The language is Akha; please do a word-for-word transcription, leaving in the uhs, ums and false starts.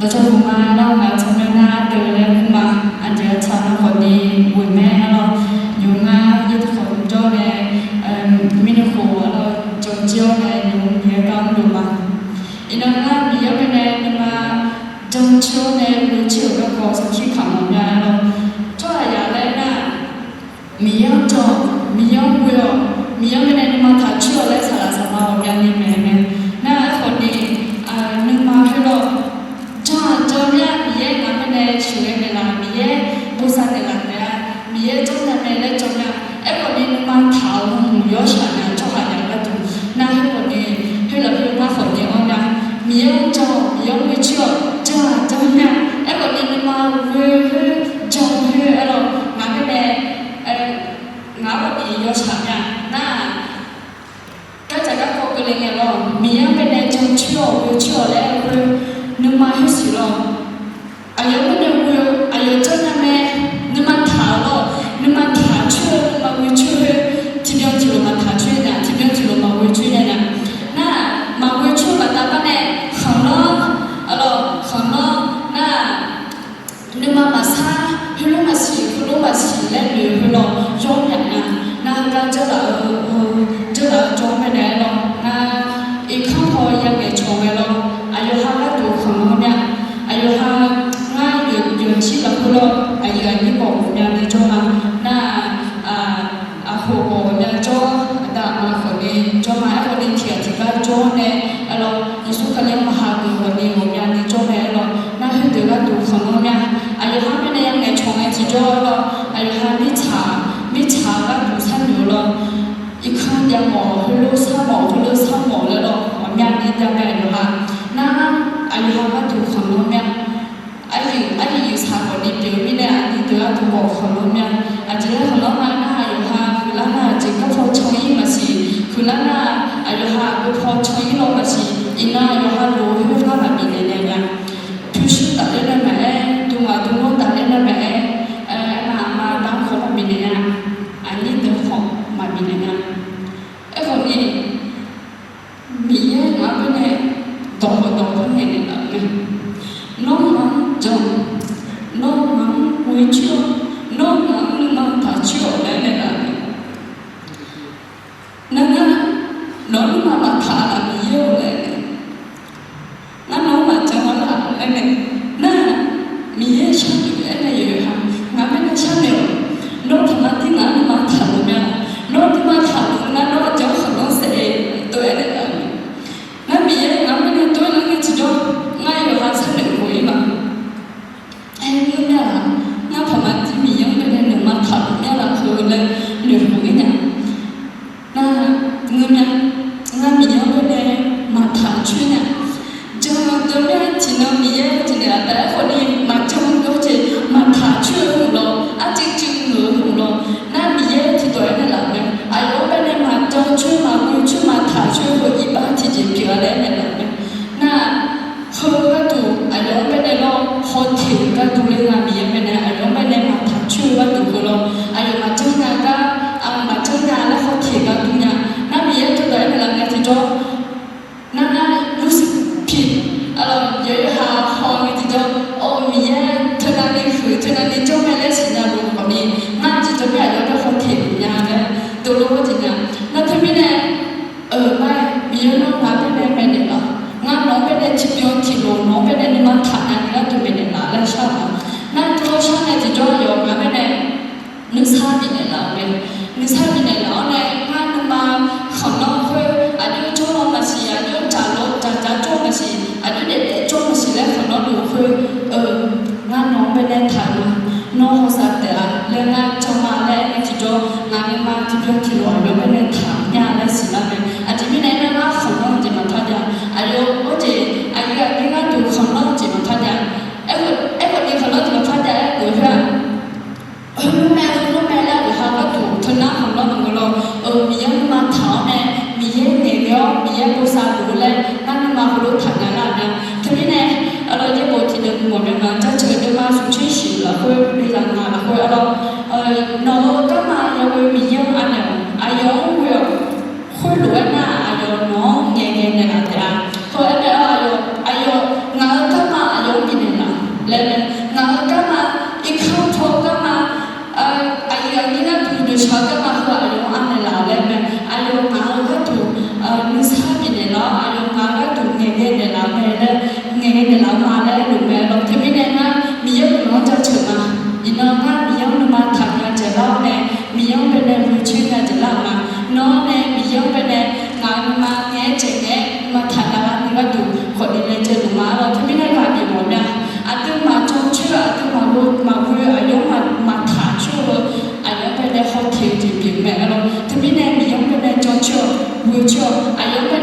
Dawqtawvluf ma lawr, ngaq-euq tsawrmyanr nar deuq laer kur ma. Aqjeq aqtsaq navkhawf ni ghoeq mae-a lawr. Nymq ngar yaertaq khawf jawr nae, mirnae khof-a lawr, jancoer-awr nae nymq-mr nyae gar mrluf ma. Iqnan ngar Miqyaer-anr bae nae nuima jancoer-awr nae ghoecoer-euq garkawv sarkir kamq mawf mya-a lawr. Tsawrhaqzaq laer nar, Miqyaer-anr jan-awq, Miqyaer-anr ghoe-awq, Miqyaer-anr bae nae nuima taqcoer-awq laer saqlaq saqma ghawqmyani maeq-eu mae. Nar aerkhawf ni, nuima khoerlawr, jan-aq jan mya, Miqyaer ngaq-anr bae nae sheuqghae naeqlaf, Miqyaer bosav naeqlaf taef-a, Miqyaer janrnya mae laer jan mya. Aerkhawf ni nuima taq-euq hmq yawshaq nya tsawrhaqzaq gharduq. Nar khoerkhawf ni, khoerlaf khoer ngar khawf ni-anr nar, Miqyaer-anr jan-awq, Miqyaer-anr ghoecoer-awq, jan-aq jan mya. Aerkhawf ni nuima ghoe khoer, jan khoer-a lawr, ngaq-anr bae nae, ngaq-anr khawf ni yawshaq mya. Nar-aq, gardzaq garkawv keuvle ngae lawr, Miqyaer-anr bae nae jancoer-awq ghoecoer-awq laer aer-eu khoer, nuima khoer siq lawr. Aqyawf-anr bae nae ghoe-eu, aqyawf janrnya mae, nuima taq-eu lawr, nuima taqcoer-eu, nuima ghoecoer khoer, tiqbyan tiqlof maqtaqcoer nya, tiqbyan tiqlof maqghoecoer nya nya. Nar-aq, maqghoecoer-eu baqda bar nae, khanqlanr, a lawr, khanqlanr, nar-aq, nuima maqsar, heulof maqsiq, heulof maqsiq laer noeq-eu khoer lawr, yawr myaq nya. Nar heugar dzeur laf-eu, dzeur laf-eu jawr-anr bae nae lawr, nar irkanr paw yangaeq cawq ghae lawr, aqyawf ha gharduq khanqlanr mya. Aqyawf ha ngar yawqjir lafkhoer lawr, aqyuif aqnyir khawf ghawqmyani jawr ma. Nar-aq, aqkhof khawf ghawqmya jawr, aqda aqma khawf ni jawr ma. Aerkhawf ni tiqghaq tiqgar jawr nae, a lawr, Yeqsur Kali-anr maqha geuf khawf ni ghawqmyani jawr mae-a lawr. Nar khoerdeuq gharduq khanqlanr mya. Aqyawf ha-anr bae nae yangaeq cawq ngae tiqjawr-a lawr, aqyawf ha mirtsaq, mirtsaq gharduq sharnoeq-eu lawr. Irkanr jav mawf, heulof sar mawf, heulof sar mawf laer lawr, ghawqmyani jav mae aqyawf ha. Nar, aqyawf ha gharduq khanqlanr mya. Aqyuif, aqyuif yuifsaq khawf ni pyeuf-eu mirnae aqnyir deuq gharduq khawf khanqlanr mya. Aqjeq laer khanqlanr ma nar, aqyawf ha huiqlar nar aqjeq garpaw can-ir maqsiq, huiqlar nar aqyawf ha aqgeu paw can-ir lawr maqsiq, iqnan aqyawf ha loq-eu khoer ngar maqbif naeq naeq nya. Pyurshuir tafler nar maqaer, dmghaq dmghawr tafler nar maqaer, aqma aqma aqda khawf maqbif naeq nya. Aqnyir deuq khawf maqbif naeq nya. Aerkhawf ni, Miqyaer ngaq-anr bae nae dawq heu dawq heu naeq naeqlaf-eu mae. Nawr ngaq-anr jan, nawr ngaq-anr ghoecoer-awq, nawr ngaq-anr nuima taqcoer-awq laer naeqlaf-eu mae. Nar ngar, nawq-anr nuima maqtaq laf Miqyaer-or laer nae, ngar nawq-anr maqjan-a laf laer nae, nar Miqyaer sharnoeq aernaeq yawqha, ngaq-anr bae nae sharnoeq-awq. Nawr taqma dir ngaq-anr nuima taqluf mya laf. Nawr nuima taqluf nar nawr aqjeq-anr khanqlanr saef-eu dov-aer naeqlaf-eu mae. Ngar Miqyaer ngaq-anr bae nae dov-aer lar ngae tiqjawr, ngar yawqha sharnoeq khof-ir ma. Aer, ngeur mya laf, ngar taqma dir Miqyaer-anr bae nae nuima taqluf mya laf heu laer noeqkhof-ir nya. Nar, ngeur mya, ngar Miqyaer-anr bae nae maqtaq coer nya. Jan deuq mya tiqnan Miqyaer-anr jeq naeqlaf taef-aer khawf ni maqjan dawr jeq maqtaq coer-eu hmq lawr, arcuiv cuiv ngeur-eu hmq lawr. Nar Miqyaer tiqdawq-aer naeqlaf-eu mae. Aqyawf-anr bae nae maqjan coer maqghoe coer maqtaq coer-eu iqbax tiqjeq pyeuf-a laer naeqlaf-eu mae. Nar, heu gharduq aqyawf-anr bae nae lawr hawteq-eu gharduq laer nga Miqyaer bae nae aqyawf-anr bae nae maqtaq coer-eu gharduq heu lawr, aqyawf maqjanr nya gar, maqjanr nya laer hawteq-eu gharduq nya. Nar Miqyaer tiqdawq-aer naeqlaf ngae tiqjawr, nar ngar lursiq piq, aqlawq yawqha haw ngae tiqjawr, or Miqyaer teunav ni huiq teunav ni janr mae laer siqnya lof khawf ni, ngar tiqjawr mya aqyawf-anr bae hawteq-euq nya laer dovlof-aer jeq nya. Nar teumirnae, Euq, ngar-aer Miqyaer nawr ngaq-anr bae nae maeqnaeq laf. Ngar nawq-anr bae nae tiqbyan tiqlof nawq-anr bae nae nuima taqnaeq ni gharduq maeqnaeq laf laer shar-eu ma. Nar tov shar nae tiqjawr yawf ngaq-anr bae nae nuisar bifnaeq laf-euq mae. Nuisar bifnaeq laf-awr nae ngar nuima khanqlanr khoer aqjox jawr law maqsiq, aqjox dzaq law dzaqdzaq jawr maqsiq, aqjox daefdaef jawr maqsiq laer khanqlanr luf khoer, eu, ngar nawq-anr bae nae taq-euq ma. Nawr hawsav taef-a laer ngar janma laer aer ngae tiqjawr, ngaq nuima tiqbyan tiqlof aqyawf-anr bae nae taq mya laer siqlar mae. Aqjeq mirnae aernar, ngar khanqlanr-eu jeq maqpar jav. Aqyawf-anr jeq, aqyuif aqnyir gharduq khanqlanr-eu jeq maqpar jav. Aerkhawf ni khanqlanr jeq maqpar jav-aer geuf khoer-aq, heulof mae heulof mae laer aqyawf ha gharduq teunar khanqlanr maqngeur lawr. Eu, Miqyaer nuima taq-awr nae Miqyaer ngaeqghae-awr Miqyaer bosav luf-eu laer ngar nuima heulof taqnya lar-euq mae. Teumirnae, aqlawq yaerbof tiqdeuq mawf mya ngaq-anr jaceuq deuq ma smq tser shif lafkhoer, bizaq ngaq lafkhoer aqlawq, nawq-eu garma yaghoe Miqyaer-anr anaeq-awq, aqyawf-anr ghoe-awq, khoerlof-aer jeq mae lawr. Teumirnae Miqyaer-anr baenae jawr coer-awq, ghoe coer-awq. Aqyawf-anr